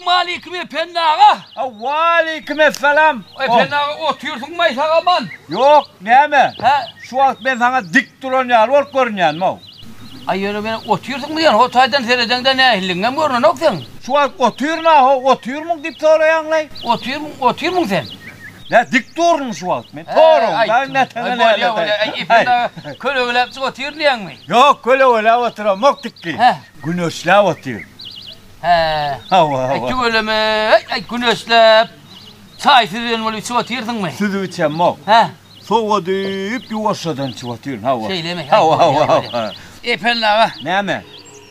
Essalawmaleýkim Ependi aga! Waleýkim essalam! Ependi aga otyrsyňmaý sag-aman? Ýok, näme? Hä? Şu wagt men saňa dik duran ýaly bolup görünýänmi-ow? Aý ýöne men otyrsyňmy diýýän, ho taýdan seredeňde nähilligiňem görnenok seň. Şu wagt otyryn-a, ho, otyrmyň diýip soraýaňlaý? Otyrmyň, otyrmyň sen? Nä dik durun şu wagt men? Soraň-da, näteňe näme? Bolýa, bolýa. Aý Ependi aga kölegeläpjik otyryn diýýäňmi? Ýok, kölegeläp oturamok dikgi. Hä? Güneşläp otyryn. Hä. Hawa, hawa. Aý tüweleme, aý güneşläp, çaý süzülen bolup içip otyrsyňmy? Süzüp içemok. Hä. Sowadyp ýuwaşjadan içip otyryn, hawa. Şeýlemi? Hawa, hawa, hawa. Ependi aga. Näme?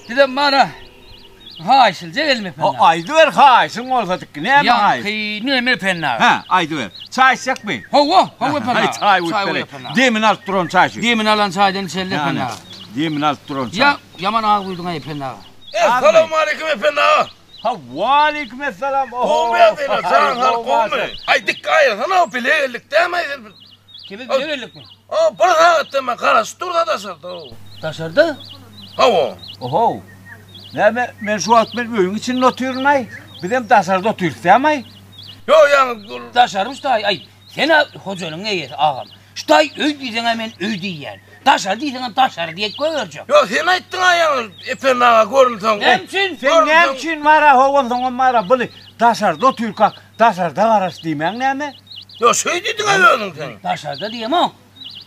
Bizem bar-a haýyşlyja geldim Ependi aga. Aýdyber haýyşyň bolsa dikgi, näme haýyş? Ýaňky näme Ependi aga? Hä, aýdyber. Çaý içjekmi? Hawa, hawa Ependi aga. Çaý guýup bereý. Demini alyp duran çaý şu. Demini alan çaýdan içeli Ependi aga. Demini alyp duran çaý. Ýa, ýaman az guýduň-aý Ependi aga. Essalawmaleýkim Ependi aga. Ha, waleýkim essalam. Gowmy ýagdaýlar, janyň saglyk gowmy? Aý dikge aýyrsana, bile geldik dämi sen? Kimi bile geldikmi? Ha, bir sagatdan bäri garaşyp durda daşarda. Daşarda? Hawa. Oho. Näme, men şu wagt men öýüň içinde otyryn-aý. Bizem daşarda otyrys dämi-aý? Ýok, ýaňy Daşarymyş daýy, aý, sen-ä hojalygyň eýesi agam. Şu taý öý diýseň-ä men öý diýýän. Daşary diýseňem daşary diýip goýberjek. Ýok, sen aýtdyň-a ýaňy Ependi aga görünseň. Näme üçin? Sen näme üçin bar-a howansoňam bar-a buly daşarda otyrkak daşarda garaş diýmäň näme? Ýok, şeý diýdiň-ä özüň sen. Daşarda diýemok.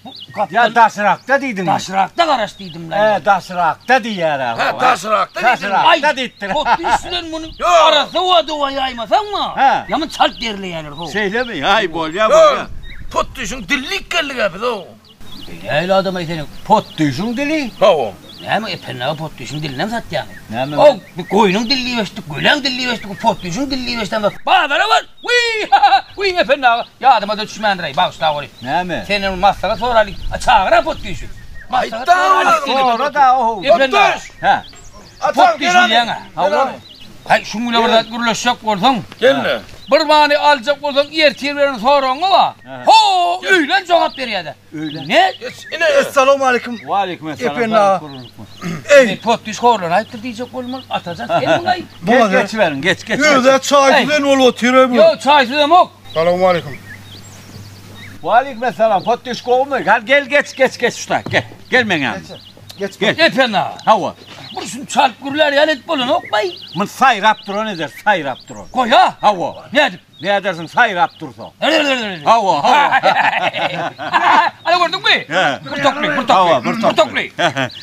Bu gapdal. Ýa daşrakda diýdiňmi? Daşrakda garaş diýdim-le. Hä, daşrakda diýýär-ä. Hä, daşrakda diýdiň. Daşrakda diýipdir. Aý, otly üstünden muny arassa wada ýaýmasaň-a, ýaman çalt derleýärler how. Şeýlemi? Aý, bolýa, bolýa. Potdyşyň dillik geldik-ä biz-ow. Nähili adam-aý seniň? Potdyşyň dili? Hawa. Näme, Ependi aga potdyşyň dilinem satýaňmy? Näme? How, bir goýnuň dili diýip eşitdik, göläň dili diýip eşitdik, potdyşyň dili diýip eşidemzok. Bazara bar! Wiý, ha-ha, wiý, Ependi aga, ýadyma-da düşmändir-aý, bagyşla goý. Näme? Senden bir maslahat soraly. A, çagyr-a potdyşy. Maslahat soraly. Sora-da, ow. Ependi aga. Hä. Potdyş bilýäň-ä. Hawa. Haý, şuň bilen bir zat gürleşjek bolsaň. Gelme. Bir many aljak bolsaň, ertir beren soragyňa bar. Ho, öýlän jogap berýär-de. Öýlän. Ne? Ine. Essalawmaleýkim. Waleýkim essalam. Ependi aga. Eý. Potdyş horlanaýypdyr diýjek bolmaly. Atajan sen muňa. Geç, geçiberiň, geç, geç. Öz-ä çaý düzen bolup otyr-eý bu. Ýok, çaý süzemok. Salowmaleýkim. Waleýkim essalam. Potdyş gowumy? Hal gel, geç, geç, geç şu taýy. Gel. Gel meň ýanyma. Geç. Gel. Ependi aga. Hawa. Bir şuny çalyp gürlär ýaly edip bolanokmy? Muny saýrap duran eder, saýrap duran. Goý-a. Hawa. Nädip? Nädersiň saýrap dursa. Hawa, hawa. Ana gördüňmi? Bir tokly, bir tokly. Hawa, bir tokly.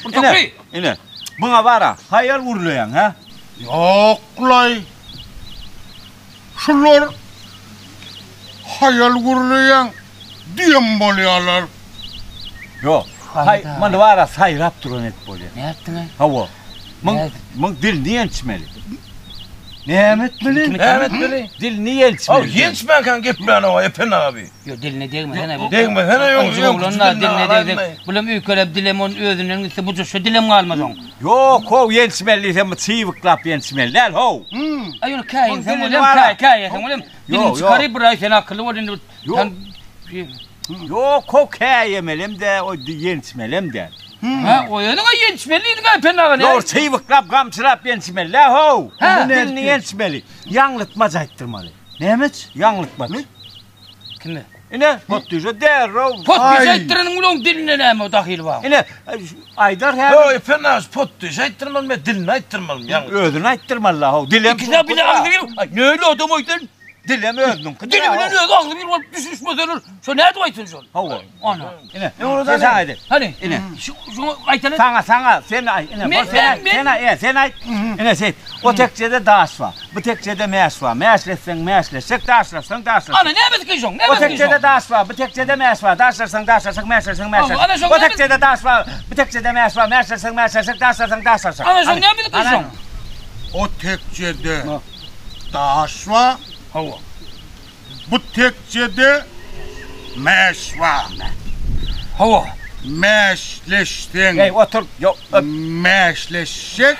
Bir tokly. Ine, muňa bar-a, haýal gürleýäň, hä? Ýok-laý. Şular haýal gürleýäň diýen bolýarlar. Ýok. Haý, muny bar-a saýrap duran edip bolýar. Nätdiň-aý? Hawa. Muň, muň dilini ýençmeli. Näme etmeli? Näme etmeli? Dilini ýençmeli. Aw, ýençmänkäň geplänok-a Ependi abi. Ýok, diline degmesene. Degmesene ýok, ýok. Oglanlar diline degsek, bulam öýkelep dilem onuň özünden gitse bu şu dilem galmaz oň. Ýok, how, ýençmeli diýsem bu çybyklap ýençmeli däl, how. Aý, ýöne käýinseň bolýam, käý, käýeseň bolýam. Dilini çykaryp bir aý sen akylly bol indi. Ýok. Ýok, how, käýemelem däl, o ýençmelem däl. Hä, oýanyň-a ýençmeli diýdiň-ä Ependi aga, näme? Ýok, çybyklap, gamçylap ýençmeli däl, how. Dilini ýençmeli. Ýaňlytmaç aýtdyrmaly. Nämeç? Ýaňlytmaç. Kime? Ine, potdyja derrew. Potdyja aýtdyranyň bilen oň diline näme dahyly bar? Ine, aýdar häzir. Ýok, Ependi aga, potdyja aýtdyrmaly, men dilini aýtdyrmalymy ýaňy? Özüni aýtdyrmaly-la, how, dilem. Ikisi bile agzy bir. Aý, näli adam aýtsan? Dilem özüniňki. Dili bilen özi agzy bir bolup düşünişmeseler, şo nädip aýtsyn şony? Hawa. Ana. Ine, sen saňa aýdaý. Hany? Ine. Şu, şuňa aýtana. Saňa, saňa, sen aý, ine, Men, sen aý, men, sen aý, e, sen aýt. Ine, şeýt. O tekjede daş bar. Bu tekjede mäş bar. Mäşletseň mäşleşjek, daşlaşsaň daşlaşjak. Ana, nämesi kyn şoň? O Nämesi kyn tekjede şoň? daş bar, bu tekjede mäş bar. Daşlaşsaň daşlaşjak, mäşleşseň Ana, ana mäşleşjek. şoň O nämesi? tekjede daş bar, bu tekjede mäş bar. Mäşleşseň mäşleşjek, daşlaşsaň daşlaşjak. Ana şoň nämesi kyn şoň? O tekjede daş bar. Hawa. Bu tekjede mäş bar. Hawa. Mäşleşseň. Eý, otur. Ýok, öp. Mäşleşjek.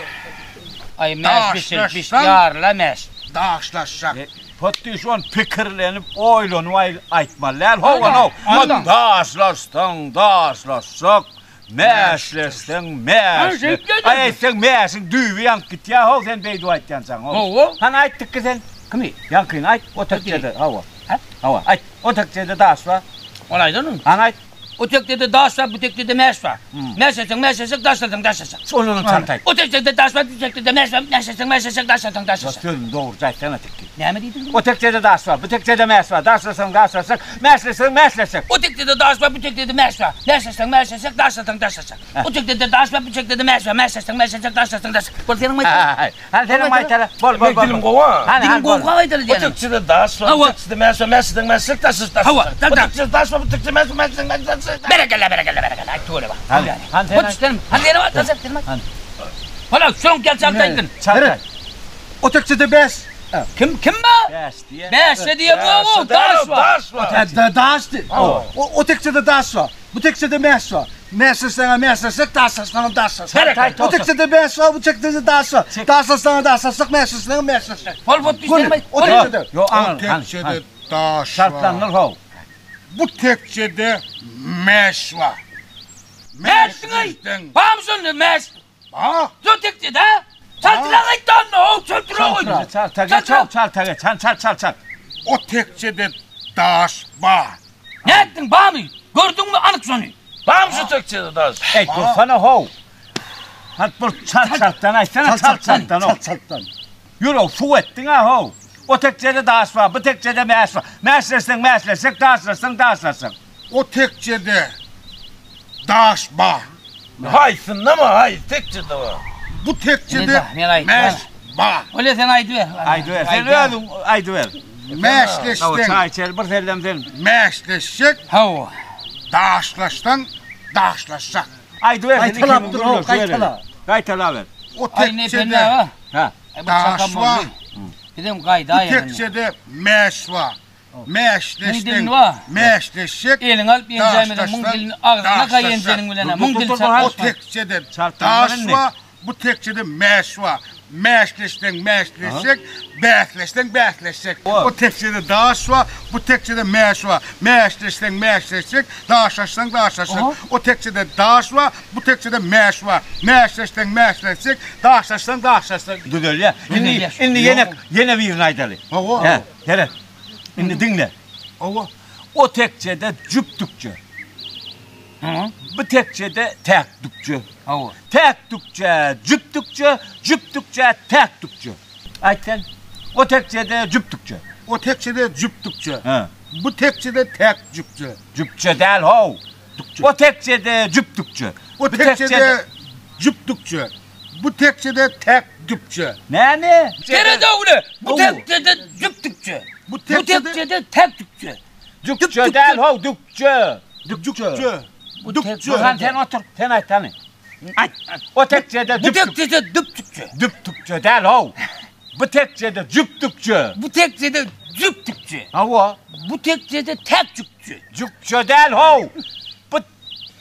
Aý, mäş bişir, biş, ýaryla mäş. Daşlaşjak. Potdyş ony pikirlenip, oýlanyp aýtmaly däl. Hawa, now. Daşlaşsaň, daşlaşjak. Mäşleşseň mäşle. Aý aýtsaň mäşiň düýbi ýanyp gitýär how sen beýdip aýtýançaň how. Hawa. Hany aýt dikki sen. Kimi? Ýaňkyny aýt o tekjede hawa. Hawa aýt. O tekjede daş bar. Ony aýdanmy? Hany aýt. O tekjede daş bar, bu tekjede mäş bar. Mäşleseň mäşleşek, daşlasaň daşlaşak. Ondanam çalt aýt. O tekjede daş bar, bu tekjede mäş bar. Mäşleseň mäşleşek, daşlasaň daşlaşak. Sözüni dogruja aýtsana tikgi. Näme diýdiň? O tekjede daş bar, bu tekjede mäş bar. Daşlasaň daşlaşak, mäşleseň mäşleşek. O tekjede daş bar, bu tekjede mäş bar. Mäşleseň mäşleşek, daşlasaň daşlaşak. O tekjede daş bar, bu tekjede mäş bar. Mäşleseň mäşleşek, daşlasaň daşlaşak. Bol seniň aýtsaň. Hany seniň aýtara. Bol bol bol. Dilim gowy. Hany Dilim gowy aýdaly O diýenim. tekjede daş bar, bu tekjede mäş bar. Mäşleseň mäşleşek, daşlasaň daşlaşak. Hawa, O tekjede daş bar, bu tekjede mäş bar. Mäşleseň mäşleşek. Berekella, berekella, berekella. Aýt tüwele bak. Hany, hany sen aýt. Hany seniň aýt, sen aýt. Hana, şoň gel çalt aýtgyn. Çalt aýt. O tekjede bäş. Kim kim bar? Bäş diýe. Bäş diýe bu daş bar. Daş bar. Da daş di. O tekjede daş bar. Bu tekjede mäş bar. Mäşleşseň mäşleşsek, daşlaşsaň daşlaşsak. O tekjede bäş bar, bu tekjede daş bar. Daşlaşsaň daşlaşsak, mäşleşseň mäşleşsek. Bol bol düşlerme. O tekjede. Yo O aňyr. Hany. tekjede daş bar. Şartlandyr how. Bu tekjede mäş bar. Mäşiň. Bam şunu mäş. Ha? Şu tekjede. Çaltırak aýtdan, o çaltırak aýt. Çal çal çal çal çal çal çal çal çal. O tekjede daş bar. Ne ettin bamy? Gördün mü anyk şunu? Bam şu tekjede daş. Ey dursana how. Hadi bul çal çaltdan aýtsana çal çaltdan. Çalt çaltdan. Ýürek suw etdiň ha how. O tekjede daş bar, bu tekjede mäş bar. Mäşleşseň mäşleşsek, daşlaşsaň daşlaşsak. O tekjede daş bar. Haýsynda mı? Haý tekjede bar. Bu tekjede Men aýt, mäş bar. Öyle sen aýdyber. Aýdyber. Sen özüň aýdyber. Hawa, Mäşleşseň çaý içeli bir sellem sen. mäşleşsek, Hawa. daşlaşsaň daşlaşsak. Aýdyber. Gaýtalap dur, how, gaýtala. Gaýtala ber. O Ay ne tekjede fena. Ha. daş bar. Bizim gaýda Bu ýerinde. tekjede mäş bar. Mäşleşseň dilini bar. mäşleşsek, Elini alyp ýenjämeden muň dilini agzyna gaý ýenjeniň bilen. Muň dil O çarpma. tekjede Çarptan daş bilen ne? bar, bu tekjede mäş bar. Mäşleşseň mäşleşsek, bäsleşseň bäsleşsek. O tekjede daş bar, bu tekjede mäş bar. Mäşleşseň mäşleşsek, daşlaşsaň daşlaşsak. O tekjede daş bar, bu tekjede mäş bar. Mäşleşseň mäşleşsek, daşlaşsaň daşlaşsak. Düzelýär. Indi Düzelýär. indi ýene ýene birini aýdaly. Hawa. He, seret. Indi diňle. Hawa. O tekjede jüpdükçe. Bu tekjede täkdükçe. Hawa. Täkdükçe, jüpdükçe, jüpdükçe, täkdükçe. Aýt sen. O tekjede jüpdükçe. O tekjede jüpdükçe. He. Bu tekjede tek jüpçe. Jüpçe däl how. O tekjede jüpdükçe. O Bu tekjede jüpdükçe. Bu tekjede tek düpçe. Näme? Seret öyle. Bu Hawa. tekjede jüptükçe. Bu Bu tekjede tekjede tek tükçe. Jüpçe däl how, dükçe. dükçe. Bu Dükçe. Sen sen otur. Sen aýt hany. Aýt. O tekjede Bu jüpdük. tekjede düptükçe. Düptükçe däl how. Bu tekjede jüpdükçe. Bu tekjede jüptükçe. Hawa. Bu tekjede tek tükçe. Jüpçe däl how. Bu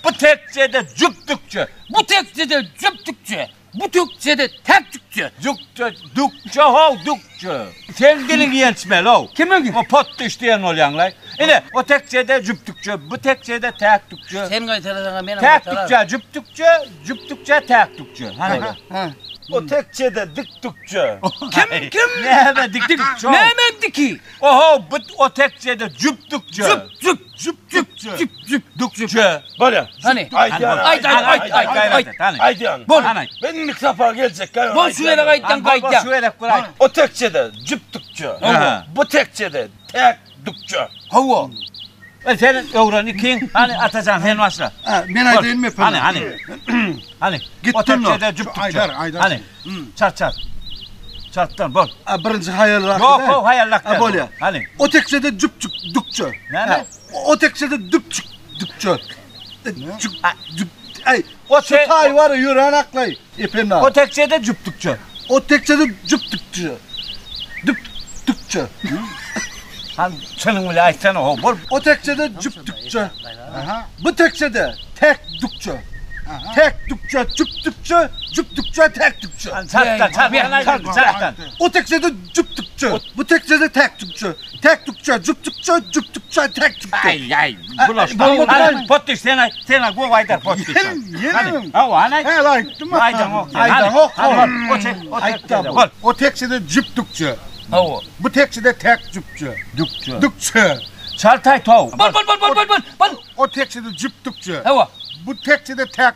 bu tekjede jüpdükçe. Bu tekjede jüptükçe. Bu tekjede tek tükçe. Jükçe, dükçe how, dükçe. Sen dilin ýençmeli how. Kimin? O pot düşdiýen bolýanlar. Ine, o tekjede jüpdükçe, bu tekjede täkdükçe. Sen gaýtalasaň men Täkdükçe, jüpdükçe, jüpdükçe, täkdükçe. Hani? O tekjede dikdükçe. Kim kim? Näme dikdükçe? Näme diki? Oho, bu o tekjede jüpdükçe. Jüp jüp Jüpdükçe. jüp jüp Dükçe. Bolýa. Hani? Aýt ýa. Aýt aýt aýt aýt aýt. Hani? Aýt ýa. Bol. Hani? Ben indi sapa geljek. Bol şu ýere gaýtdan gaýtdan. Şu ýere bırak. O tekjede jüpdükçe. Aha. Bu tekjede tek dükçe. Hawa. E sen öwren ikin. Hani atacan sen başla. Ha, men aýdaýyn mı Hani hani. Hani. Gitdim O tekjede no. jüpdükçe. Aýdar, aýdar. Hani. Çat çat. Çattan bol. Ha, birinci haýal Yok o hayallak. Ha, bolýa. Hani. O tekjede jüpçük dükçe. Näme? Ha, O tekjede düpçük dükçe. Cüp cüp ay O şu te tay var ya ýören aklay. Epenna. o tekjede jüpdükçe. O tekjede jüpdükçe. Düp dükçe. Hani senin bile aýtsana o bol. O tekjede jüpdükçe. Aha. Bu tekjede tek dükçe. Tek dükçe, cüpdükçe, cüpdükçe, tek dükçe. Hani çattan çattan aýt, çattan. O tekjede cüpdükçe. Bu tekjede tek dükçe. Tek dükçe, cüpdükçe, cüpdükçe. Jüpçe tek jüpçe. Aý aý bulaşdy. Bolmady. Potdiş sen aýt, sen aýt, gowy aýdar potdiş. Ýene. Hawa, hany aýt. He, aýtdym. Aýdaňok. Aýdaňok. O çek, o Aýtdam. Bol. O tekjede jüpdükçe. Hawa. Bu tekjede tek jüpçe. Dükçe. Dükçe. Çaltaý tow. Bol bol bol bol bol bol. Bol. O tekjede jüpdükçe. Hawa. Bu tekjede tek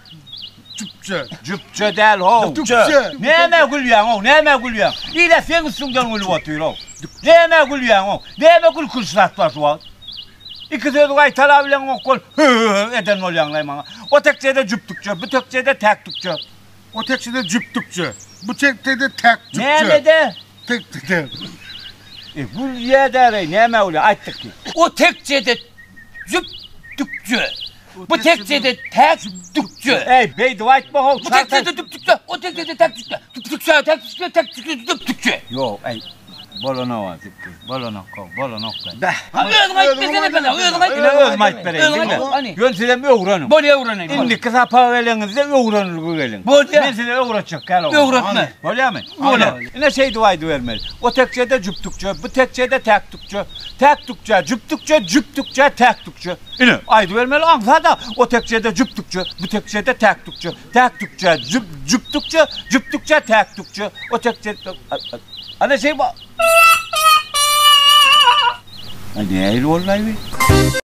jüpçe. Jüpçe däl how. Dükçe. Näme gülýäň how, näme gülýäň? Ile seň üstüňden gülüp otyr how. Näme gülýäň how? Näme gülkünç zat bar şu wagt? Iki sözi gaýtala bileňok bol. Eden bolýaňlaý maňa. O tekjede jüpdükçe, bu tekjede täkdükçe. O tekjede jüpdükçe. Bu tekjede tek jüpçe. Nämede? Tekjede. E, gülýä däreý, näme gülýä? Aýtdyk ki. O tekjede jüp dükçe. Bu tekjede tek dükçe. Ey, beýdip aýtma how. Bu tekjede düp dükçe. O tekjede tek dükçe. Düp dükçe, tek dükçe, tek dükçe, düp dükçe. Ýok, ey. Bolanok, zikki. Bolanok, bolanok. Ha özüň aýt desene efendi, özüň aýt. Ine özüm aýyp bereýin, Özüň diňle. aýt, hany. Ýön sizem öwreniň. Bolýa öwreneýin. Indiki sapaga geleňizde öwrenilgi geliň. Bolýa. Men size öwretjek gel oglum. Öwretme. Bolýamy? Bolýa. Ine şeýdip aýdybermeli. O tekjede jüpdükçe, bu tekjede täkdükçe. Täkdükçe, jüpdükçe, jüpdükçe, täkdükçe. Ine aýdybermeli aňsada. O tekjede jüpdükçe, bu tekjede täkdükçe. Täkdükçe, jüp, jüpdükçe, jüpdükçe, täkdükçe. O tekjede Ana şey bu. Ay nähili boldy?